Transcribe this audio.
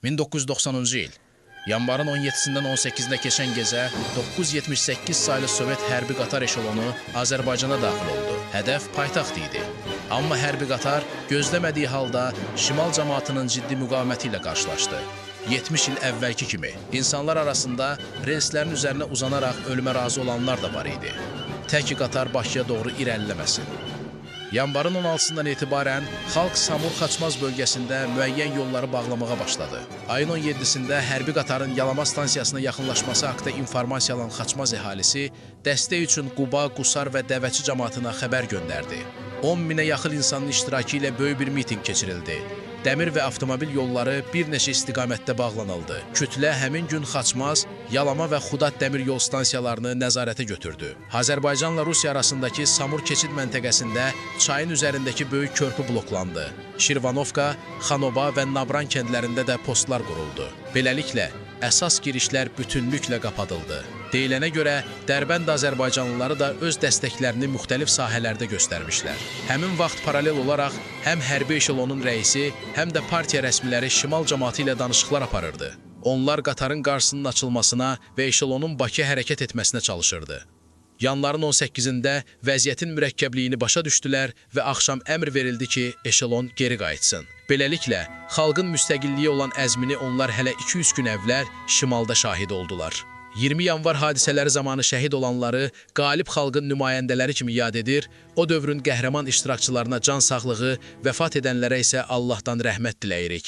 1990-cı il. Yanvarın 17-sindən 18-nə keçən gecə 978 saylı Sovet hərbi qatar eşelonu Azərbaycana daxil oldu. Hədəf paytaxt idi. Amma hərbi qatar gözləmədiyi halda şimal camaatının ciddi müqaviməti ilə qarşılaşdı. 70 il əvvəlki kimi insanlar arasında relslərin üzərinə uzanaraq ölümə razı olanlar da var idi. Tək ki qatar Bakıya doğru irəliləməsin. Yanvarın 16-sından etibarən xalq Samur-Xaçmaz bölgəsində müəyyən yolları bağlamağa başladı. Ayın 17-sində hərbi qatarın Yalama stansiyasına yaxınlaşması haqqında informasiya alan Xaçmaz əhalisi dəstək üçün Quba, Qusar və Dəvəçi camaatına xəbər göndərdi. 10 minə yaxın insanın iştirakı ilə böyük bir mitinq keçirildi. Dəmir və avtomobil yolları bir neçə istiqamətdə bağlanıldı. Kütlə həmin gün Xaçmaz, Yalama və Xudat dəmir yol stansiyalarını nəzarətə götürdü. Azərbaycanla Rusiya arasındakı Samur keçid məntəqəsində çayın üzərindəki böyük körpü bloklandı. Şirvanovka, Xanoba və Nabran kəndlərində də postlar quruldu. Beləliklə, əsas girişlər bütünlüklə qapadıldı. Deyilənə görə Dərbənd azərbaycanlıları da öz dəstəklərini müxtəlif sahələrdə göstərmişlər. Həmin vaxt paralel olaraq həm hərbi eşelonun rəisi, həm də partiya rəsmiləri şimal camaatı ilə danışıqlar aparırdı. Onlar qatarın qarşısının açılmasına və eşelonun Bakıya hərəkət etməsinə çalışırdı. Yanvarın 18-də vəziyyətin mürəkkəbliyini başa düşdülər və axşam əmr verildi ki, eşelon geri qayıtsın. Beləliklə, xalqın müstəqilliyə olan əzmini onlar hələ 200 gün əvvəl şimalda şahid oldular. 20 yanvar hadisələri zamanı şəhid olanları qalib xalqın nümayəndələri kimi yad edir, o dövrün qəhrəman iştirakçılarına can sağlığı, vəfat edənlərə isə Allahdan rəhmət diləyirik.